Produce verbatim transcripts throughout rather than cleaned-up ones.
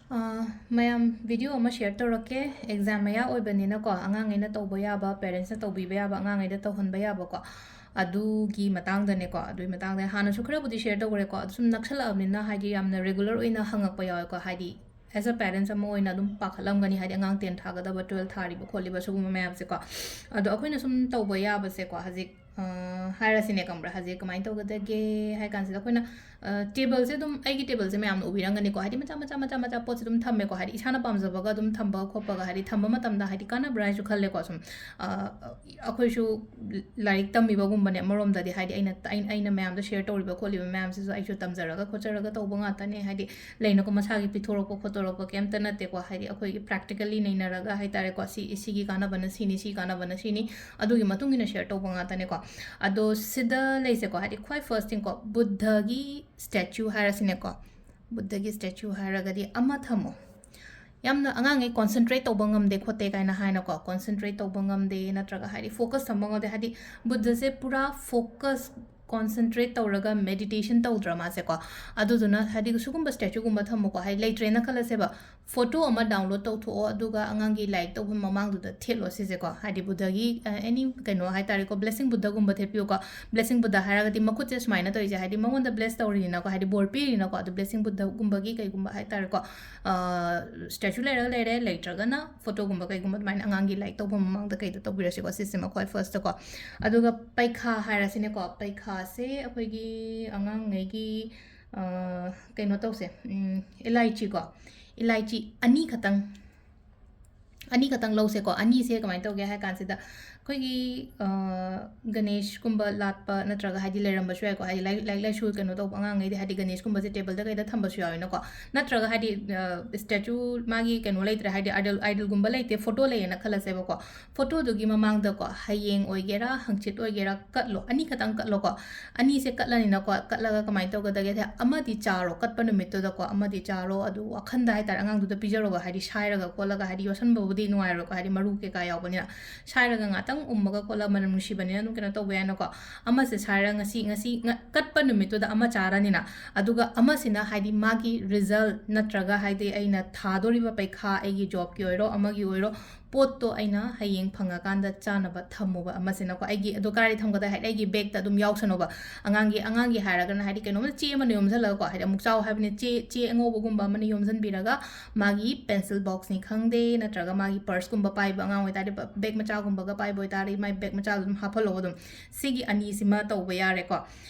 ꯑꯥ, ꯃꯌꯥꯝ, video ꯑꯃ share ꯇꯧꯔꯛꯀꯦ꯫ Exam ꯃꯌꯥ ꯑꯣꯏꯕꯅꯤꯅꯀꯣ, ꯑꯉꯥꯡꯉꯩꯅ ꯇꯧꯕ ꯌꯥꯕ, parentsꯅ ꯇꯧꯕꯤꯕ ꯌꯥꯕ, ꯑꯉꯥꯡꯉꯩꯗ ꯇꯧꯍꯟꯕ ꯌꯥꯕꯀꯣ, ꯑꯗꯨꯒꯤ ꯃꯇꯥꯡꯗꯅꯦꯀꯣ꯫ ꯑꯗꯨꯒꯤ ꯃꯇꯥꯡꯗ ꯍꯥꯟꯅꯁꯨ ꯈꯔꯕꯨꯗꯤ share ꯇꯧꯈ꯭ꯔꯦꯀꯣ, ꯑꯗꯨ ꯁꯨꯝ ꯅꯛꯁꯜꯂꯛꯑꯕꯅꯤꯅ, ꯍꯥꯏꯗꯤ, ꯌꯥꯝꯅ regular ꯑꯣꯏꯅ ꯍꯪꯉꯛꯄ ꯌꯥꯎꯋꯦꯀꯣ꯫ ꯍꯥꯏꯗꯤ, as a parents ꯑꯃ ꯑꯣꯏꯅ ꯑꯗꯨꯝ ꯄꯥꯈꯠꯂꯝꯒꯅꯤ, ꯍꯥꯏꯗꯤ, ꯑꯉꯥꯡ ten ꯊꯥꯒꯗꯕ, twelve ꯊꯥꯔꯤꯕ ꯈꯣꯠꯂꯤꯕ, ꯁꯤꯒꯨꯝꯕ ꯃꯌꯥꯝꯁꯦꯀꯣ꯫ ꯑꯗꯣ ꯑꯩꯈꯣꯏꯅ ꯁꯨꯝ ꯇꯧꯕ ꯌꯥꯕꯁꯦꯀꯣ, ꯍꯧꯖꯤꯛ, ꯑ, ꯍꯥꯏꯔꯁꯤꯅꯦ, ꯈꯪꯕ꯭ꯔꯥ? ꯍꯧꯖꯤꯛ ꯀꯃꯥꯏꯅ ꯇꯧꯒꯗꯒꯦ ꯍꯥꯏ ꯀꯥꯟꯁꯤꯗ, ꯑꯩꯈꯣꯏꯅ, ꯑ, tableꯁꯦ ꯑꯗꯨꯝ, ꯑꯩꯒꯤ tableꯁꯦ ꯃꯌꯥꯝꯅ ꯎꯕꯤꯔꯝꯒꯅꯤꯀꯣ, ꯍꯥꯏꯗꯤ, ꯃꯆꯥ, ꯃꯆꯥ, ꯃꯆꯥ, ꯃꯆꯥ ꯄꯣꯠꯁꯦ ꯑꯗꯨꯝ ꯊꯝꯃꯦꯀꯣ, ꯍꯥꯏꯗꯤ, ꯏꯁꯥꯅ ꯄꯥꯝꯖꯕꯒ ꯑꯗꯨꯝ ꯊꯝꯕ ꯈꯣꯠꯄꯒ, ꯍꯥꯏꯗꯤ, ꯊꯝꯕ ꯃꯇꯝꯗ, ꯍꯥꯏꯗꯤ, ꯀꯥꯟꯅꯕ꯭ꯔꯥ ꯍꯥꯏꯁꯨ ꯈꯜꯂꯦꯀꯣ꯫ ꯁꯨꯝ, ꯑ, ꯑꯩꯈꯣꯏꯁꯨ ꯂꯥꯏꯔꯤꯛ ꯇꯝꯃꯤꯕꯒꯨꯝꯕꯅꯦ, ꯑꯃꯔꯣꯝꯗꯗꯤ, ꯍꯥꯏꯗꯤ, ꯑꯩꯅ, ꯑꯩꯅ, ꯑꯩꯅ ꯃꯌꯥꯝꯗ share ꯇꯧꯔꯤꯕ ꯈꯣꯠꯂꯤꯕ ꯃꯌꯥꯝꯁꯤꯁꯨ ꯑꯩꯁꯨ ꯇꯝꯖꯔꯒ ꯈꯣꯠꯆꯔꯒ ꯇꯧꯕ ꯉꯥꯛꯇꯅꯦ, ꯍꯥꯏꯗꯤ, ꯂꯩꯅꯀꯣ, ꯃꯁꯥꯒꯤ ꯄꯤꯊꯣꯔꯛꯄ ꯈꯣꯠꯇꯣꯔꯛꯄ ꯀꯩꯝꯇ ꯅꯠꯇꯦꯀꯣ꯫ ꯍꯥꯏꯗꯤ, ꯑꯩꯈꯣꯏꯒꯤ practically ꯅꯩꯅꯔꯒ ꯍꯥꯏ ꯇꯥꯔꯦꯀꯣ, ꯁꯤ, ꯁꯤꯒꯤ ꯀꯥꯟꯅꯕꯅ ꯁꯤꯅꯤ, ꯁꯤ ꯀꯥꯟꯅꯕꯅ ꯁꯤꯅꯤ, ꯑꯗꯨꯒꯤ ꯃꯇꯨꯡ ꯏꯟꯅ share ꯇꯧꯕ ꯉꯥꯛꯇꯅꯦꯀꯣ꯫ ꯑꯗꯣ ꯁꯤꯗ ꯂꯩꯁꯦꯀꯣ, ꯍꯥꯏꯗꯤ, ꯈ꯭ꯋꯥꯏ first thingꯀꯣ, ꯕꯨꯙꯒꯤ statue ꯍꯥꯏꯔꯁꯤꯅꯦꯀꯣ, ꯕꯨꯙꯒꯤ statue ꯍꯥꯏꯔꯒꯗꯤ ꯑꯃ ꯊꯝꯃꯣ꯫ ꯌꯥꯝꯅ ꯑꯉꯥꯡꯉꯩ concentrate ꯇꯧꯕ ꯉꯝꯗꯦ ꯈꯣꯠꯇꯦ ꯀꯥꯏꯅ ꯍꯥꯏꯅꯀꯣ, concentrate ꯇꯧꯕ ꯉꯝꯗꯦ, ꯅꯠꯇ꯭ꯔꯒ, ꯍꯥꯏꯗꯤ, focus ꯊꯝꯕ ꯉꯝꯗꯦ, ꯍꯥꯏꯗꯤ, ꯕꯨꯙꯁꯦ ꯄꯨꯔꯥ focus, concentrate ꯇꯧꯔꯒ meditation ꯇꯧꯗ꯭ꯔꯥ ꯃꯥꯁꯦꯀꯣ? ꯑꯗꯨꯗꯨꯅ, ꯍꯥꯏꯗꯤ, ꯁꯤꯒꯨꯝꯕ statueꯒꯨꯝꯕ ꯊꯝꯃꯨꯀꯣ, ꯍꯥꯏꯗꯤ, ꯂꯩꯇ꯭ꯔꯦꯅ ꯈꯜꯂꯁꯦꯕ, photo ꯑꯃ download ꯇꯧꯊꯣꯛꯑꯣ, ꯑꯗꯨꯒ ꯑꯉꯥꯡꯒꯤ ꯂꯥꯏꯔꯤꯛ ꯇꯧꯐꯝ ꯃꯃꯥꯡꯗꯨꯗ ꯊꯦꯠꯂꯣ ꯁꯤꯁꯦꯀꯣ꯫ ꯍꯥꯏꯗꯤ, ꯕꯨꯙꯒꯤ, ꯑ, any ꯀꯩꯅꯣ ꯍꯥꯏ ꯇꯥꯔꯦꯀꯣ, blessing ꯕꯨꯙꯒꯨꯝꯕ ꯊꯦꯠꯄꯤꯌꯨꯀꯣ꯫ Blessing ꯕꯨꯙ ꯍꯥꯏꯔꯒꯗꯤ ꯃꯈꯨꯠꯁꯦ ꯁꯨꯃꯥꯏꯅ ꯇꯧꯔꯤꯁꯦ, ꯍꯥꯏꯗꯤ, ꯃꯉꯣꯟꯗ bless ꯇꯧꯔꯤꯅꯤꯅꯀꯣ, ꯍꯥꯏꯗꯤ, ꯕꯣꯔ ꯄꯤꯔꯤꯅꯀꯣ꯫ ꯑꯗꯨ blessing ꯕꯨꯙꯒꯨꯝꯕꯒꯤ ꯀꯩꯒꯨꯝꯕ ꯍꯥꯏ ꯇꯥꯔꯦꯀꯣ, ꯑ, statue ꯂꯩꯔꯒ ꯂꯩꯔꯦ, ꯂꯩꯇ꯭ꯔꯒꯅ photoꯒꯨꯝꯕ ꯀꯩꯒꯨꯝꯕ ꯑꯗꯨꯃꯥꯏꯅ ꯑꯉꯥꯡꯒꯤ ꯂꯥꯏꯔꯤꯛ ꯇꯧꯐꯝ ꯃꯃꯥꯡꯗ ꯀꯩꯗ ꯇꯧꯕꯤꯔꯁꯤꯀꯣ, ꯁꯤꯁꯤꯃ ꯈ꯭ꯋꯥꯏ firstꯀꯣ꯫ ꯑꯗꯨꯒ ꯄꯩꯈꯥ ꯍꯥꯏꯔꯁꯤꯅꯦꯀꯣ, ꯄꯩꯈꯥꯁꯦ ꯑꯩꯈꯣꯏꯒꯤ ꯑꯉꯥꯡꯉꯩꯒꯤ, ꯑ, ꯀꯩꯅꯣ ꯇꯧꯁꯦ, ꯎꯝ, ꯏꯂꯥꯏꯆꯤꯀꯣ, ꯏꯂꯥꯏꯆꯤ ꯑꯅꯤ ꯈꯛꯇꯪ, ꯑꯅꯤ ꯈꯛꯇꯪ ꯂꯧꯁꯦꯀꯣ꯫ ꯑꯅꯤꯁꯦ ꯀꯃꯥꯏꯅ ꯇꯧꯒꯦ ꯍꯥꯏ ꯀꯥꯟꯁꯤꯗ, ꯑꯩꯈꯣꯏꯒꯤ, ꯑ, ꯒꯅꯦꯁꯀꯨꯝꯕ ꯂꯥꯠꯄ ꯅꯠꯇ꯭ꯔꯒ, ꯍꯥꯏꯗꯤ, ꯂꯩꯔꯝꯕꯁꯨ ꯌꯥꯏꯀꯣ, ꯍꯥꯏꯗꯤ, ꯂꯥꯏꯔꯤꯛ, ꯂꯥꯏꯔꯤꯛ ꯂꯥꯏꯁꯨ ꯀꯩꯅꯣ ꯇꯧꯕ ꯑꯉꯥꯡꯉꯩꯗꯤ, ꯍꯥꯏꯗꯤ, ꯒꯅꯦꯁꯀꯨꯝꯕꯁꯦ tableꯗ ꯀꯩꯗ ꯊꯝꯕꯁꯨ ꯌꯥꯎꯋꯦꯅꯀꯣ꯫ ꯅꯠꯇ꯭ꯔꯒ, ꯍꯥꯏꯗꯤ, ꯑ, statue ꯃꯥꯒꯤ ꯀꯩꯅꯣ ꯂꯩꯇ꯭ꯔꯦ, ꯍꯥꯏꯗꯤ, idol, idolꯒꯨꯝꯕ ꯂꯩꯇꯦ, photo ꯂꯩꯌꯦꯅ ꯈꯜꯂꯁꯦꯕꯀꯣ꯫ Photoꯗꯨꯒꯤ ꯃꯃꯥꯡꯗꯀꯣ, ꯍꯌꯦꯡ ꯑꯣꯏꯒꯦꯔꯥ ꯍꯪꯆꯤꯠ ꯑꯣꯏꯒꯦꯔꯥ ꯀꯠꯂꯣ, ꯑꯅꯤꯈꯛꯇꯪ ꯀꯠꯂꯣꯀꯣ꯫ ꯑꯅꯤꯁꯦ ꯀꯠꯂꯅꯤꯅꯀꯣ, ꯀꯠꯂꯒ ꯀꯃꯥꯏꯅ ꯇꯧꯒꯗꯒꯦ? ꯑꯃꯗꯤ ꯆꯥꯔꯣ, ꯀꯠꯄ ꯅꯨꯃꯤꯠꯇꯨꯗꯀꯣ, ꯑꯃꯗꯤ ꯆꯥꯔꯣ, ꯑꯗꯨ ꯋꯥꯈꯟꯗ ꯍꯥꯏ ꯇꯥꯔꯦ, ꯑꯉꯥꯡꯗꯨꯗ ꯄꯤꯖꯔꯣꯕ, ꯍꯥꯏꯗꯤ, ꯁꯥꯏꯔꯒ ꯈꯣꯠꯂꯒ, ꯍꯥꯏꯗꯤ, ꯌꯣꯠꯁꯟꯕꯕꯨꯗꯤ ꯅꯨꯡꯉꯥꯏꯔꯣꯏꯀꯣ, ꯍꯥꯏꯗꯤ, ꯃꯔꯨ ꯀꯩꯀꯥ ꯌꯥꯎꯕꯅꯤꯅ꯫ ꯁꯥꯏꯔꯒ ꯉꯥꯛꯇꯪ ꯎꯝꯃꯒ ꯈꯣꯠꯂꯒ ꯃꯅꯝ ꯅꯨꯡꯁꯤꯕꯅꯤꯅ ꯑꯗꯨꯝ ꯀꯩꯅꯣ ꯇꯧꯕ ꯌꯥꯏꯅꯀꯣ꯫ ꯑꯃꯁꯦ ꯁꯥꯏꯔ ꯉꯁꯤ, ꯉꯁꯤ ꯉ-, ꯀꯠꯄ ꯅꯨꯃꯤꯠꯇꯨꯗ ꯑꯃ ꯆꯥꯔꯅꯤꯅ, ꯑꯗꯨꯒ ꯑꯃꯁꯤꯅ ꯍꯥꯏꯗꯤ ꯃꯥꯒꯤ result ꯅꯠꯇ꯭ꯔꯒ ꯍꯥꯏꯗꯤ ꯑꯩꯅ ꯊꯥꯗꯣꯔꯤꯕ ꯄꯩꯈꯥ, ꯑꯩꯒꯤ jobꯀꯤ ꯑꯣꯏꯔꯣ ꯑꯃꯒꯤ ꯑꯣꯏꯔꯣ, ꯄꯣꯠꯇꯣ ꯑꯩꯅ ꯍꯌꯦꯡ ꯐꯪꯉꯀꯥꯟꯗ ꯆꯥꯅꯕ ꯊꯝꯃꯨꯕ ꯑꯃꯁꯤꯅꯀꯣ꯫ ꯑꯩꯒꯤ ꯑꯗꯣ ꯀꯥꯏꯗ ꯊꯝꯒꯗꯒꯦ ꯍꯥꯏꯗꯤ ꯑꯩꯒꯤ bagꯇ ꯑꯗꯨꯝ ꯌꯥꯎꯁꯅꯣꯕ꯫ ꯑꯉꯥꯡꯒꯤ, ꯑꯉꯥꯡꯒꯤ ꯍꯥꯏꯔꯒꯅ ꯍꯥꯏꯗꯤ ꯀꯩꯅꯣꯝꯃ ꯆꯦ ꯑꯃꯅ ꯌꯣꯝꯁꯤꯜꯂꯒꯀꯣ, ꯍꯥꯏꯗꯤ ꯑꯃꯨꯛ ꯆꯥꯎ ꯍꯥꯏꯕꯅꯤ, ꯆꯦ, ꯆꯦ ꯑꯉꯧꯕꯒꯨꯝꯕ ꯑꯃꯅ ꯌꯣꯝꯁꯤꯟꯕꯤꯔꯒ ꯃꯥꯒꯤ pencil boxꯅꯤ ꯈꯪꯗꯦ, ꯅꯠꯇ꯭ꯔꯒ ꯃꯥꯒꯤ purseꯀꯨꯝꯕ ꯄꯥꯏꯕ ꯑꯉꯥꯡ ꯑꯣꯏꯇꯥꯔꯗꯤ ꯕ-, bag ꯃꯆꯥꯒꯨꯝꯕꯒ ꯄꯥꯏꯕ ꯑꯣꯏꯇꯥꯔꯗꯤ ꯃꯥꯏ bag ꯃꯆꯥꯗꯣ ꯑꯗꯨꯝ ꯍꯥꯞꯍꯜꯂꯣ ꯑꯗꯨꯝ꯫ ꯁꯤꯒꯤ ꯑꯅꯤꯁꯤꯃ ꯇꯧꯕ ꯌꯥꯔꯦꯀꯣ꯫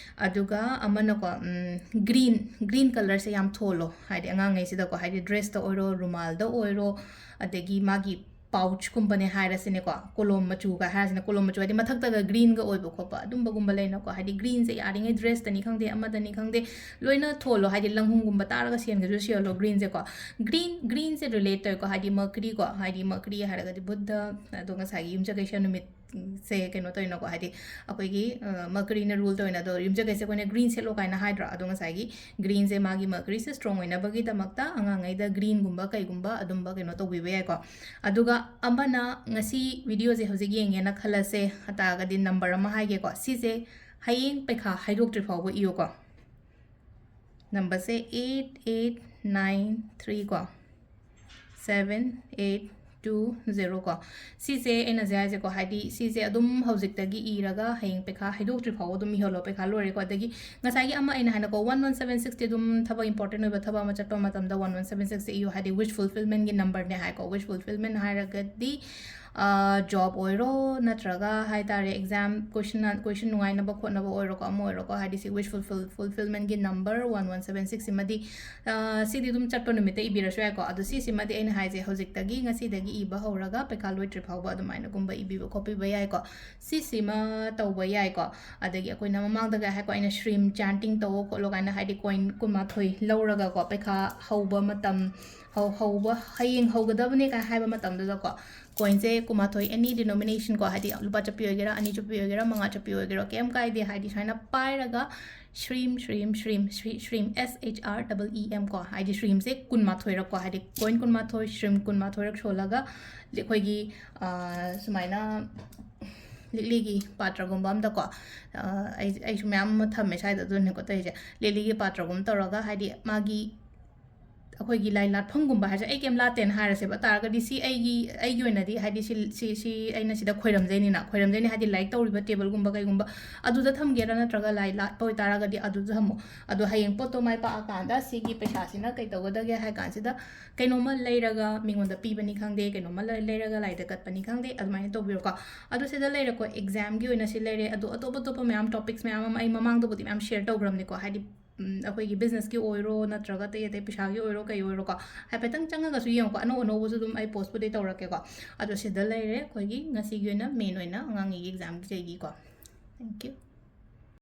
ꯑꯗꯨꯒ ꯑꯃꯅꯀꯣ, ꯎꯝ, green, green colourꯁꯦ ꯌꯥꯝ ꯊꯣꯜꯂꯣ, ꯍꯥꯏꯗꯤ ꯑꯉꯥꯡꯉꯩꯁꯤꯗꯀꯣ, ꯍꯥꯏꯗꯤ dressꯇ ꯑꯣꯏꯔꯣ, ꯔꯨꯃꯥꯜꯗ ꯑꯣꯏꯔꯣ, ꯑꯗꯒꯤ ꯃꯥꯒꯤ pouchꯀꯨꯝꯕꯅꯦ ꯍꯥꯏꯔꯁꯤꯅꯦꯀꯣ, ꯀꯣꯂꯣꯝ ꯃꯆꯨꯒ ꯍꯥꯏꯔꯁꯤꯅꯦ, ꯀꯣꯂꯣꯝ ꯃꯆꯨ ꯍꯥꯏꯗꯤ ꯃꯊꯛꯇꯒ greenꯒ ꯑꯣꯏꯕ ꯈꯣꯠꯄ ꯑꯗꯨꯝꯕꯒꯨꯝꯕ ꯂꯩꯅꯀꯣ, ꯍꯥꯏꯗꯤ greenꯁꯦ ꯌꯥꯔꯤꯉꯩ dressꯇꯅꯤ ꯈꯪꯗꯦ, ꯑꯃꯗꯅꯤ ꯈꯪꯗꯦ, ꯂꯣꯏꯅ ꯊꯣꯜꯂꯣ, ꯍꯥꯏꯗꯤ ꯂꯪꯍꯨꯝꯒꯨꯝꯕ ꯇꯥꯔꯒ ꯁꯦꯟꯒꯁꯨ ꯁꯤꯍꯜꯂꯣ greenꯁꯦꯀꯣ꯫ Green, greenꯁꯦ relate ꯇꯧꯋꯦꯀꯣ, ꯍꯥꯏꯗꯤ mercuryꯀꯣ, ꯍꯥꯏꯗꯤ mercury ꯍꯥꯏꯔꯒꯗꯤ ꯕꯨꯙ, ꯑꯗꯣ ꯉꯁꯥꯏꯒꯤ ꯌꯨꯝꯖꯀꯩꯁ ꯅꯨꯃꯤꯠ ꯁꯦ ꯀꯩꯅꯣ ꯇꯧꯋꯤꯅꯀꯣ, ꯍꯥꯏꯗꯤ ꯑꯩꯈꯣꯏꯒꯤ, ꯑ, mercuryꯅ rule ꯇꯧꯋꯤꯅ, ꯑꯗꯣ ꯌꯨꯝꯖꯀꯩꯁꯦ ꯑꯩꯈꯣꯏꯅ green ꯁꯦꯠꯂꯣ ꯀꯥꯏꯅ ꯍꯥꯏꯗ꯭ꯔꯣ? ꯑꯗꯣ ꯉꯁꯥꯏꯒꯤ greenꯁꯦ ꯃꯥꯒꯤ mercuryꯁꯦ strong ꯑꯣꯏꯅꯕꯒꯤꯗꯃꯛꯇ ꯑꯉꯥꯡꯉꯩꯗ greenꯒꯨꯝꯕ ꯀꯩꯒꯨꯝꯕ ꯑꯗꯨꯝꯕ ꯀꯩꯅꯣ ꯇꯧꯕꯤꯕ ꯌꯥꯏꯀꯣ꯫ ꯑꯗꯨꯒ ꯑꯃꯅ ꯉꯁꯤ videoꯁꯦ ꯍꯧꯖꯤꯛ ꯌꯦꯡꯉꯦꯅ ꯈꯜꯂꯁꯦ, ꯍꯥꯏꯇꯥꯔꯒꯗꯤ number ꯑꯃ ꯍꯥꯏꯒꯦꯀꯣ, ꯁꯤꯁꯦ ꯍꯌꯦꯡ ꯄꯩꯈꯥ ꯍꯥꯏꯗꯣꯛꯇ꯭ꯔꯤ ꯐꯥꯎꯕ ꯏꯌꯨꯀꯣ꯫ Numberꯁꯦ eight eight nine three ꯀꯣ, seven eight two zero ꯀꯣ꯫ ꯁꯤꯁꯦ ꯑꯩꯅ ꯍꯧꯖꯤꯛ ꯍꯥꯏꯁꯦꯀꯣ, ꯍꯥꯏꯗꯤ ꯁꯤꯁꯦ ꯑꯗꯨꯝ ꯍꯧꯖꯤꯛꯇꯒꯤ ꯏꯔꯒ ꯍꯌꯦꯡ ꯄꯩꯈꯥ ꯍꯥꯏꯗꯣꯛꯇ꯭ꯔꯤ ꯐꯥꯎꯕ ꯑꯗꯨꯝ ꯏꯍꯜꯂꯣ, ꯄꯩꯈꯥ ꯂꯣꯏꯔꯦꯀꯣ꯫ ꯑꯗꯒꯤ ꯉꯁꯥꯏꯒꯤ ꯑꯃ ꯑꯩꯅ ꯍꯥꯏꯅꯀꯣ, one one seven sixꯁꯦ ꯑꯗꯨꯝ ꯊꯕꯛ important ꯑꯣꯏꯕ ꯊꯕꯛ ꯑꯃ ꯆꯠꯄ ꯃꯇꯝꯗ one one seven sixꯁꯦ ꯏꯌꯨ, ꯍꯥꯏꯗꯤ wish fulfillmentꯀꯤ numberꯅꯦ ꯍꯥꯏꯀꯣ꯫ Wish fulfillment ꯍꯥꯏꯔꯒꯗꯤ, ꯑ, job ꯑꯣꯏꯔꯣ, ꯅꯠꯇ꯭ꯔꯒ ꯍꯥꯏ ꯇꯥꯔꯦ exam question, question ꯅꯨꯡꯉꯥꯏꯅꯕ ꯈꯣꯠꯅꯕ ꯑꯣꯏꯔꯣꯀꯣ, ꯑꯃ ꯑꯣꯏꯔꯣꯀꯣ, ꯍꯥꯏꯗꯤ ꯁꯤ wish fulfill-, fulfillmentꯀꯤ number one one seven sixꯁꯤꯃꯗꯤ, ꯑ, ꯁꯤꯗꯤ ꯑꯗꯨꯝ ꯆꯠꯄ ꯅꯨꯃꯤꯠꯇ ꯏꯕꯤꯔꯁꯨ ꯌꯥꯏꯀꯣ꯫ ꯑꯗꯣ ꯁꯤꯁꯤꯃꯗꯤ ꯑꯩꯅ ꯍꯥꯏꯁꯦ ꯍꯧꯖꯤꯛꯇꯒꯤ, ꯉꯁꯤꯗꯒꯤ ꯏꯕ ꯍꯧꯔꯒ ꯄꯩꯈꯥ ꯂꯣꯏꯗ꯭ꯔꯤ ꯐꯥꯎꯕ ꯑꯗꯨꯃꯥꯏꯅꯒꯨꯝꯕ ꯏꯕꯤꯕ ꯈꯣꯠꯄꯤꯕ ꯌꯥꯏꯀꯣ꯫ ꯁꯤꯁꯤꯃ ꯇꯧꯕ ꯌꯥꯏꯀꯣ꯫ ꯑꯗꯒꯤ ꯑꯩꯈꯣꯏꯅ ꯃꯃꯥꯡꯗꯒ ꯍꯥꯏꯀꯣ, ꯑꯩꯅ shrimp chanting ꯇꯧꯋꯣ ꯈꯣꯠꯂꯣ ꯀꯥꯏꯅ, ꯍꯥꯏꯗꯤ coin ꯀꯨꯟꯃꯥꯊꯣꯏ ꯂꯧꯔꯒꯀꯣ, ꯄꯩꯈꯥ ꯍꯧꯕ ꯃꯇꯝ, ꯍꯧ-, ꯍꯧꯕ, ꯍꯌꯦꯡ ꯍꯧꯒꯗꯕꯅꯦ ꯀꯥꯏꯅ ꯍꯥꯏꯕ ꯃꯇꯝꯗꯨꯗꯀꯣ, coinꯁꯦ ꯀꯨꯟꯃꯥꯊꯣꯏ, any denomination ꯀꯣ, ꯍꯥꯏꯗꯤ ꯂꯨꯄꯥ ꯆꯠꯄꯤ ꯑꯣꯏꯒꯦꯔꯥ, ꯑꯅꯤ ꯆꯠꯄꯤ ꯑꯣꯏꯒꯦꯔꯥ, ꯃꯉꯥ ꯆꯠꯄꯤ ꯑꯣꯏꯒꯦꯔꯥ, ꯀꯩꯝ ꯀꯥꯏꯗꯦ꯫ ꯍꯥꯏꯗꯤ ꯁꯨꯃꯥꯏꯅ ꯄꯥꯏꯔꯒ shrimp, shrimp, shrimp, shri-, shrimp, S H R E E M ꯀꯣ, ꯍꯥꯏꯗꯤ shrimpꯁꯦ ꯀꯨꯟꯃꯥꯊꯣꯏꯔꯛ ꯀꯣ, ꯍꯥꯏꯗꯤ coin ꯀꯨꯟꯃꯥꯊꯣꯏ, shrimp ꯀꯨꯟꯃꯥꯊꯣꯏꯔꯛ ꯁꯣꯜꯂꯒ ꯑꯩꯈꯣꯏꯒꯤ, ꯑ, ꯁꯨꯃꯥꯏꯅ ꯂꯤꯛꯂꯤꯒꯤ ꯄꯥꯇ꯭ꯔꯒꯨꯝꯕ ꯑꯝꯗꯀꯣ, ꯑ, ꯑꯩ, ꯑꯩꯁꯨ ꯃꯌꯥꯝ ꯑꯃ ꯊꯝꯃꯦ ꯁ꯭ꯋꯥꯏꯗ, ꯑꯗꯨꯅꯦꯀꯣ ꯇꯧꯔꯤꯁꯦ꯫ ꯂꯤꯛꯂꯤꯒꯤ ꯄꯥꯇ꯭ꯔꯒꯨꯝꯕ ꯇꯧꯔꯒ, ꯍꯥꯏꯗꯤ, ꯃꯥꯒꯤ, ꯑꯩꯈꯣꯏꯒꯤ ꯂꯥꯏ ꯂꯥꯠꯐꯝꯒꯨꯝꯕ ꯍꯥꯏꯁꯦ, ꯑꯩ ꯀꯩꯝ ꯂꯥꯠꯇꯦꯅ ꯍꯥꯏꯔꯁꯦꯕ, ꯇꯥꯔꯒꯗꯤ ꯁꯤ ꯑꯩꯒꯤ, ꯑꯩꯒꯤ ꯑꯣꯏꯅꯗꯤ, ꯍꯥꯏꯗꯤ, ꯁꯤ, ꯁꯤ, ꯁꯤ ꯑꯩꯅ ꯁꯤꯗ ꯈꯣꯏꯔꯝꯖꯩꯅꯤꯅ, ꯈꯣꯏꯔꯝꯖꯩꯅꯤ ꯍꯥꯏꯗꯤ, ꯂꯥꯏꯔꯤꯛ ꯇꯧꯔꯤꯕ ꯇꯦꯕꯜꯒꯨꯝꯕ ꯀꯩꯒꯨꯝꯕ ꯑꯗꯨꯗ ꯊꯝꯒꯦꯔꯥ, ꯅꯠꯇ꯭ꯔꯒ ꯂꯥꯏ ꯂꯥꯠꯄ ꯑꯣꯏꯇꯥꯔꯒꯗꯤ ꯑꯗꯨꯗ ꯊꯝꯃꯣ꯫ ꯑꯗꯣ ꯍꯌꯦꯡ ꯄꯣꯠꯇꯣ ꯃꯥꯏ ꯄꯥꯛꯑꯀꯥꯟꯗ ꯁꯤꯒꯤ ꯄꯩꯁꯥꯁꯤꯅ ꯀꯩ ꯇꯧꯒꯗꯒꯦ ꯍꯥꯏ ꯀꯥꯟꯁꯤꯗ, ꯀꯩꯅꯣꯝꯃ ꯂꯩꯔꯒ ꯃꯤꯉꯣꯟꯗ ꯄꯤꯕꯅꯤ ꯈꯪꯗꯦ, ꯀꯩꯅꯣꯝꯃ ꯂꯩ-, ꯂꯩꯔꯒ ꯂꯥꯏꯗ ꯀꯠꯄꯅꯤ ꯈꯪꯗꯦ, ꯑꯗꯨꯃꯥꯏꯅ ꯇꯧꯕꯤꯔꯣꯀꯣ꯫ ꯑꯗꯣ ꯁꯤꯗ ꯂꯩꯔꯦꯀꯣ, ꯑꯦꯛꯖꯥꯝꯒꯤ ꯑꯣꯏꯅ ꯁꯤ ꯂꯩꯔꯦ꯫ ꯑꯗꯣ ꯑꯇꯣꯞ ꯑꯇꯣꯞꯄ ꯃꯌꯥꯝ, ꯇꯣꯄꯤꯛꯁ ꯃꯌꯥꯝ ꯑꯃ ꯑꯩ ꯃꯃꯥꯡꯗꯕꯨꯗꯤ ꯃꯌꯥꯝ ꯁꯤꯌꯔ ꯇꯧꯈ꯭ꯔꯕꯅꯤꯀꯣ, ꯍꯥꯏꯗꯤ, ꯎꯝ, ꯑꯩꯈꯣꯏꯒꯤ ꯕꯤꯖꯤꯅꯦꯁꯀꯤ ꯑꯣꯏꯔꯣ, ꯅꯠꯇ꯭ꯔꯒ ꯑꯇꯩ ꯑꯇꯩ ꯄꯩꯁꯥꯒꯤ ꯑꯣꯏꯔꯣ, ꯀꯩ ꯑꯣꯏꯔꯣꯀꯣ, ꯍꯥꯏꯐꯦꯠꯇꯪ ꯆꯪꯉꯒꯁꯨ ꯌꯦꯡꯉꯨꯀꯣ, ꯑꯅꯧ ꯑꯅꯧꯕꯁꯨ ꯑꯗꯨꯝ ꯑꯩ ꯄꯣꯁꯄꯨꯗꯤ ꯇꯧꯔꯛꯀꯦꯀꯣ꯫ ꯑꯗꯣ ꯁꯤꯗ ꯂꯩꯔꯦ ꯑꯩꯈꯣꯏꯒꯤ ꯉꯁꯤꯒꯤ ꯑꯣꯏꯅ, ꯃꯦꯟ ꯑꯣꯏꯅ ꯑꯉꯥꯡꯒꯤ ꯑꯦꯛꯖꯥꯝꯒꯤ ꯀꯩꯒꯤꯀꯣ꯫ Thank you.